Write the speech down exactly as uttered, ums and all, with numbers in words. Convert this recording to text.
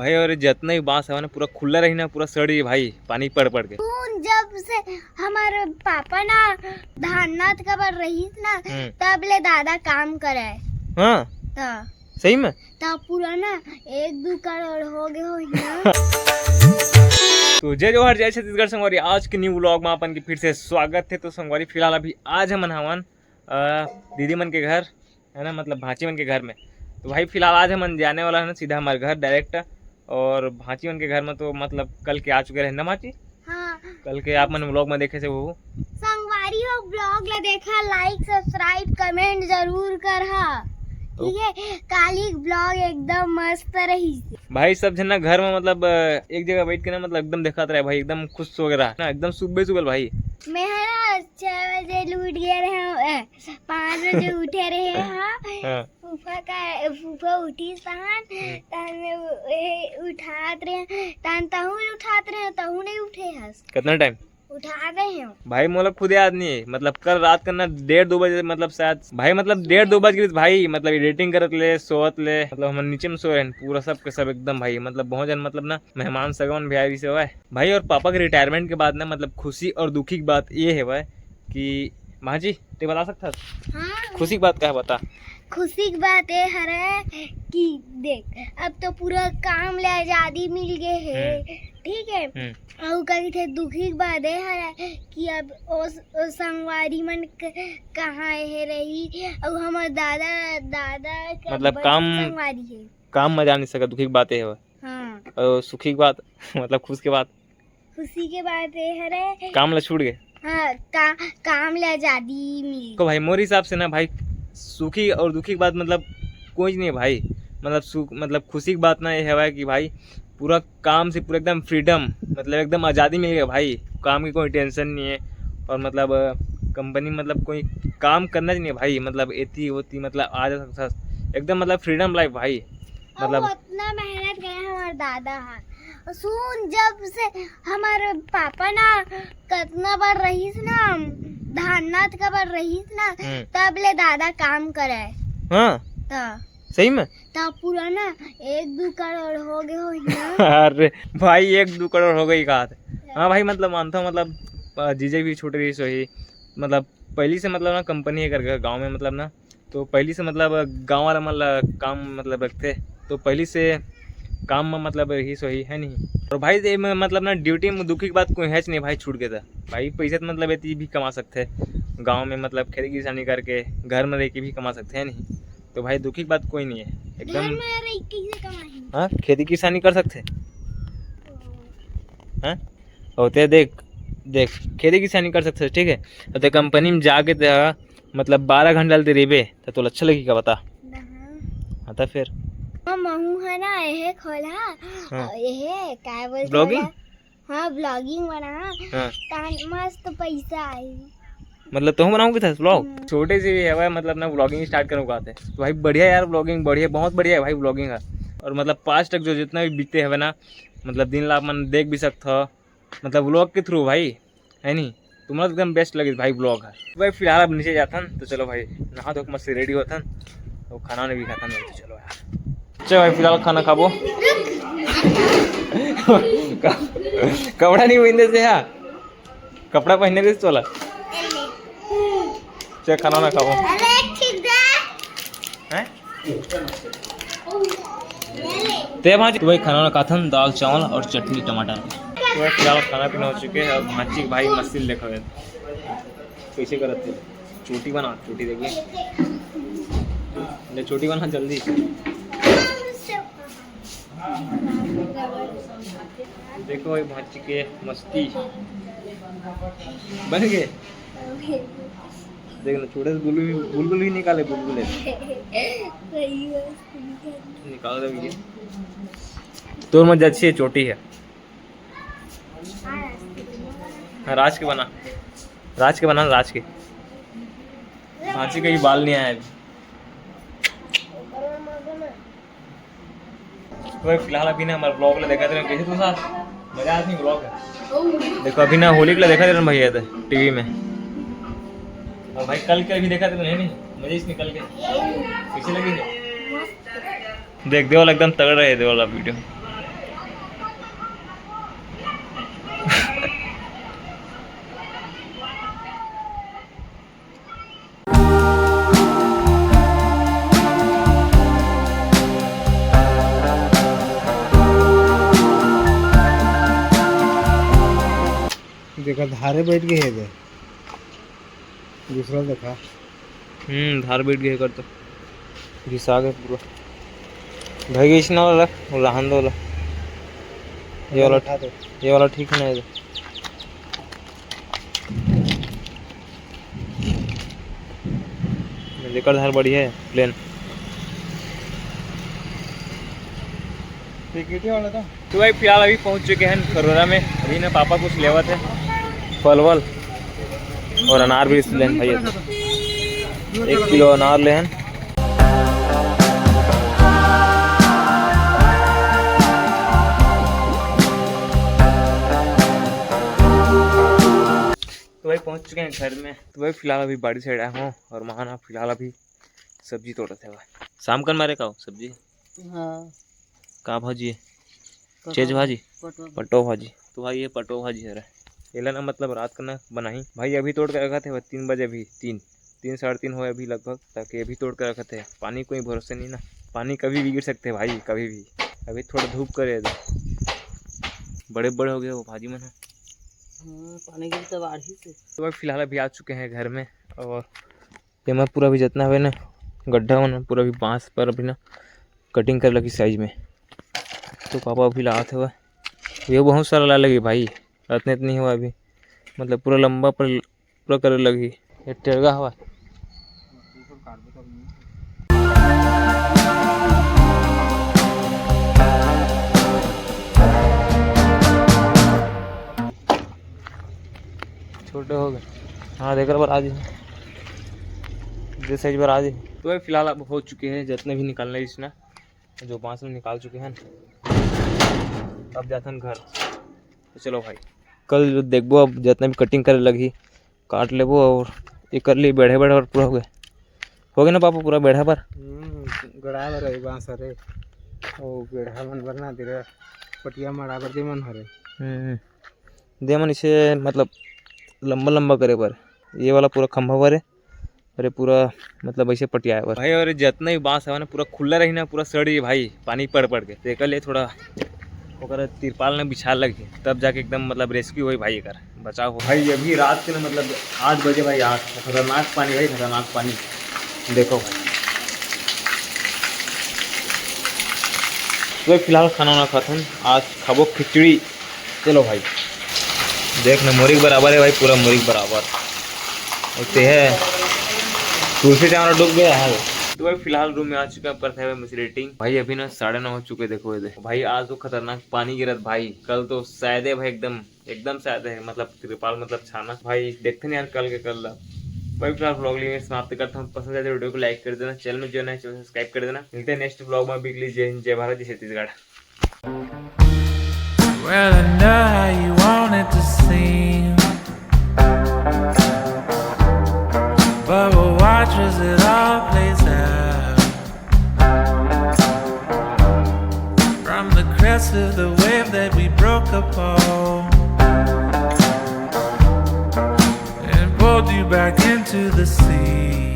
भाई, और जितना भी बांस हवा ना, पूरा खुला रही ना, पूरा सड़ रही भाई, पानी पड़ पड़ के। सुन, जब से हमारे पापा ना धारनाथ का बर रहीस ना, हम्म। तब ले दादा काम करे। हाँ। त सही में? त पूरा ना एक दो करोड़ हो गए हो ना। तो जय जोहार, जय छत्तीसगढ़ संगवारी। आज के न्यू व्लॉग में अपन के फिर से स्वागत है। तो संगवारी, फिलहाल अभी आज हमन हवन, अ, दीदी मन के घर, है ना, मतलब भांची मन के घर में। तो भाई, फिलहाल आज हमन जाने वाला है ना सीधा हमारे घर डायरेक्ट। और भांची मन के घर में तो मतलब कल के आ चुके रहे ना भांची। हाँ। कल के आप मन व्लॉग में देखे से वो। संगवारी हो, व्लॉग ला देखा, लाइक, सब्सक्राइब, कमेंट जरूर करहा। तो ठीक है, काली व्लॉग एकदम मस्त रही। भाई, सब झन ना घर में मतलब, अ, एक जगह बैठ के ना, मतलब एकदम देखत रहे भाई, एकदम खुश हो गया ना, एकदम सुबह सुबह भाई। मैं है ना छह बजे उठ गए रहे, अ, पाँच बजे उठे रहे। हाँ। हाँ। फूफा का, फूफा उठीस तहन, हम्म। तहन मैं उ-, ए, उठात रहे, तहन तहूँ उठात रहे, तहूँ नहीं उठे हस। कितना टाइम? उठा रहे हो। भाई, मोला खुद याद नहीं है, मतलब कल रात का ना डेढ़ दो बजे, मतलब शायद भाई, मतलब डेढ़ दो बज गए भाई, मतलब एडिटिंग करत ले, सोवत ले, मतलब हम नीचे में सोए हैं पूरा सब के सब एकदम भाई, मतलब बहुत जन, मतलब ना मेहमान सगमन भी आए से हुआ है भाई। और पापा के रिटायरमेंट के बाद ना, मतलब खुशी और दुखी की बात ये है भाई कि भांजी, ते बता सकता है? हाँ। खुशी की बात का है, बता। खुशी की बात ये हरे कि देख, अब तो पूरा काम ले आजादी मिल गए है, हम्म। ठीक है? हम्म। अउ का कहिथे, दुखी के बात ए हरय कि अब ओ, ओ संगवारी मन क-, कहाँ हे रही, अउ हमर दादा, दादा के मतलब बड़ काम, संगवारी हे। काम में जा नहीं सका, दुखी के बात ए हवय। हाँ। अउ सुखी के बात, मतलब खुश के बात। खुशी के बात ए हरय। काम ला छूट गए। हाँ, का-, काम ले आजादी मिली। तो भाई, मोर हिसाब से ना भाई, सुखी और दुखी की बात मतलब कोई नहीं है भाई। मतलब सुख, मतलब खुशी की बात ना ये है कि भाई, पूरा काम से पूरा एकदम फ्रीडम, मतलब एकदम आज़ादी मिल गया भाई। काम की कोई टेंशन नहीं है। और मतलब, अ, कंपनी मतलब कोई काम करना ही नहीं है भाई, मतलब एती होती, मतलब आ जा सकता, एकदम मतलब फ्रीडम लाइफ भाई। मतलब अउ उतना मेहनत करे हमार दादा ह। सुन, जब से हमार पापा ना कतना बार रहीस ना, धारनाथ का बार रहीस ना, हम्म। तब ले दादा काम करे। हाँ। त सही में? त पूरा ना एक दो करोड़ हो गए हो ना। अरे भाई, एक दो करोड़ हो गई का? हाँ भाई, मतलब मानता हूँ, मतलब, अ, जीजे भी छूट रही सोही, मतलब पहली से मतलब ना कंपनी है करके गाँव में, मतलब ना तो पहली से मतलब गाँव वाला मन ला काम मतलब रखथे, तो पहली से काम में मतलब रही सोही है नहीं। और भाई, ये में मतलब ना ड्यूटी में दुखी की बात कोई है नहीं भाई, छूट गए था भाई। पैसा तो मतलब एती भी कमा सकते हैं गाँव में, मतलब खेती किसानी करके घर में रह के भी कमा सकते हैं नहीं। तो भाई, दुखी की बात कोई नहीं है एकदम। घर में रह के कैसे कमाही? हाँ, खेती किसानी कर सकते हैं। हाँ, और ते देख, देख, खेती किसानी कर सकते हैं, ठीक है। और ते कंपनी में जाके ते मतलब बारह घंटा ले रहिबे, त तोला अच्छा लगही का, बता? हाँ। हाँ, त फिर? हाँ, महू है ना, यह खोला, हाँ। और यह, क्या बोलते हैं vlogging? ओला? हाँ, vlogging बना, हाँ। तान मस्त पैसा आई। मतलब, तुम बनाओगे था व्लॉग? हम्म। छोटे से भी है भाई, मतलब ना, व्लॉगिंग स्टार्ट करने को आते हैं। तो भाई, बढ़िया यार, व्लॉगिंग बढ़िया, बहुत बढ़िया है भाई, व्लॉगिंग है। और मतलब, पास्ट तक जो जितना भी बीते हवे ना, मतलब, दिन ला अपन देख भी सकते हो, मतलब, व्लॉग के थ्रू भाई, है नहीं? तुम्हारा एकदम बेस्ट लगे भाई व्लॉग है। भाई, फिलहाल अब नीचे जाथन, तो चलो भाई, नहा धो के मस्त रेडी होथन, तो खाना वाना भी खाथन भाई, तो चलो यार। चलो भाई, फिलहाल खाना खाबो। कपड़ा नहीं पहिने से, हाँ, कपड़ा पहने दे चला। चल, खाना वाना खाबो। हैं? ते भांजी, तो भाई खाना वाना खाथन, दाल चावल और चटनी टमाटर। तो भाई फिलहाल खाना पीना हो चुके हैं, अब भांजी के भाई मशीन देखा है कैसे करत है, चोटी बना, चोटी देखिए, ले चोटी बना जल्दी। देखो भाई भांजी के मस्ती बन गए। देख ना, छोटे से बुलबुल भी, बुलबुल भी निकाले, बुलबुल है। सही है, सही है। निकाल दे भैया। तोर में अच्छी है, चोटी है। हाँ, राज के बना, राज के बना, राज के। भांजी का ही बाल नहीं आया अभी। तो भाई, फिलहाल अभी ना हमारे व्लॉग ला देखा थे, कैसे तू साथ मजा आती व्लॉग है। देखो, अभी ना होली के ला देखा थे भैया थे टीवी में, और भाई कल के अभी देखा थे, नहीं, नहीं, मजे इस निकल के कैसे लगी है? देख, देवल एकदम तगड़ा है, देवल वीडियो। एकर धारे बैठ गए हे दे। दूसरा देखा। हम्म, धार बैठ गए एकर तो। घिसा गए पूरा। भाई, इसने वाला रख, वो लहन दो वाला। ये वाला उठा दो। ये वाला ठीक है ना, ये दो। जेकर धार बढ़िया है, प्लेन। टिकट वाला था। तो भाई, फिलहाल अभी पहुंच चुके हैं करोरा में। अभी ना पापा कुछ लेवत है, फल वल और अनार भी लेन भाई। एक किलो अनार लेहन। तो भाई, पहुंच चुके हैं घर में। तो भाई, फिलहाल अभी बाड़ी साइड आया हूँ और वहाँ ना फिलहाल अभी सब्जी तोड़त हे भाई। शाम कन मारे का हो सब्जी? हाँ। का भाजी है? पटवा चेज भाजी? पटवा। पटो भाजी। तो भाई, ये पटो भाजी हरे। एला ना, मतलब, रात का ना बनाही भाई। अभी तोड़ के रखत हे, तीन बजे, अभी तीन, तीन, साढ़े तीन होए अभी लगभग, ताकि अभी तोड़ के रखत हे। पानी कोई भरोसे नहीं ना, पानी कभी भी गिर सकते हैं भाई, कभी भी। अभी थोड़ा धूप करे दे, बड़े बड़े हो गए वो भाजी मन ह। हाँ, पानी गिर तो बाढ़ ही से। तो भाई, फिलहाल अभी आ चुके हैं घर में और एमा पूरा भी जितना हवे ना गड्ढा मन, पूरा भी बांस पर अभी ना कटिंग करे लगी साइज में। तो पापा अभी लात हवे, ये बहुत सारा ला लगी भाई, अतने इतनी हुआ अभी, मतलब पूरा लंबा पर पूरा करे लगी। ये टेरगा हवा। छोटे हो गए। हाँ, देख रहा, आज ही दे साइज बार आज ही। तो भाई, फिलहाल अब हो चुके हैं जितने भी निकालना है इसना, जो बांस में निकाल चुके हैं। अब जाथन घर। तो चलो भाई, कल देखबो, अब जितना भी कटिंग करे लगी, काट लेबो और ये कर लिए बेढ़े बेढ़े और पूरा हो गए। हो गए ना पापा, पूरा बेढ़ा पर? हम्म, गड़ा बर रही बांस हरे। ओ बेढ़ा मन बर ना दे रहा, पटिया मड़ा बर दे मन हरे। हम्म, दे मन इसे मतलब लंबा लंबा करे बर, ये वाला पूरा खंभा बर है। अरे पूरा मतलब ऐसे पटियाए बर भाई। और जितना भी बांस है ना, पूरा खुला रही ना, पूरा सड़ रही भाई, पानी पड़ पड़ के। तो एकर लिए थोड़ा ओकर तिरपाल ने बिछा लगी, तब जाके एकदम मतलब रेस्क्यू होई भाई, एकर बचाव हो भाई। अभी रात के ना मतलब आठ बजे भाई, आठ, खतरनाक पानी भाई, खतरनाक पानी। देखो भाई, तो फिलहाल खाना वाना खाथन, आज खाबो खिचड़ी। चलो भाई, देख ना, मुरी के बराबर है भाई, पूरा मुरी के बराबर। और ते है तुलसी टाइम डूब गया है। तो भाई, फिलहाल रूम में आ चुका है, पर था भाई मशीन रेटिंग। भाई, अभी ना साढ़े नौ हो चुके, देखो ये दे। भाई, आज तो खतरनाक पानी गिरत भाई, कल तो शायद है भाई, एकदम, एकदम शायद है, मतलब तिरपाल, मतलब छाना। भाई, देखते नहीं यार, कल के कल ला। भाई, फिलहाल व्लॉग लिए समाप्त करता हूँ। पसंद आए तो वीडियो को लाइक कर देना, चैनल में जो नए, चैनल सब्सक्राइब कर देना। मिलते हैं नेक्स्ट व्लॉग में। अभी के लिए जय हिंद, जय भारत, जय Chhattisgarh. Well, I know how you want it to seem, but we'll watch as it all plays out. From the crest of the wave that we broke upon, and pulled you back into the sea.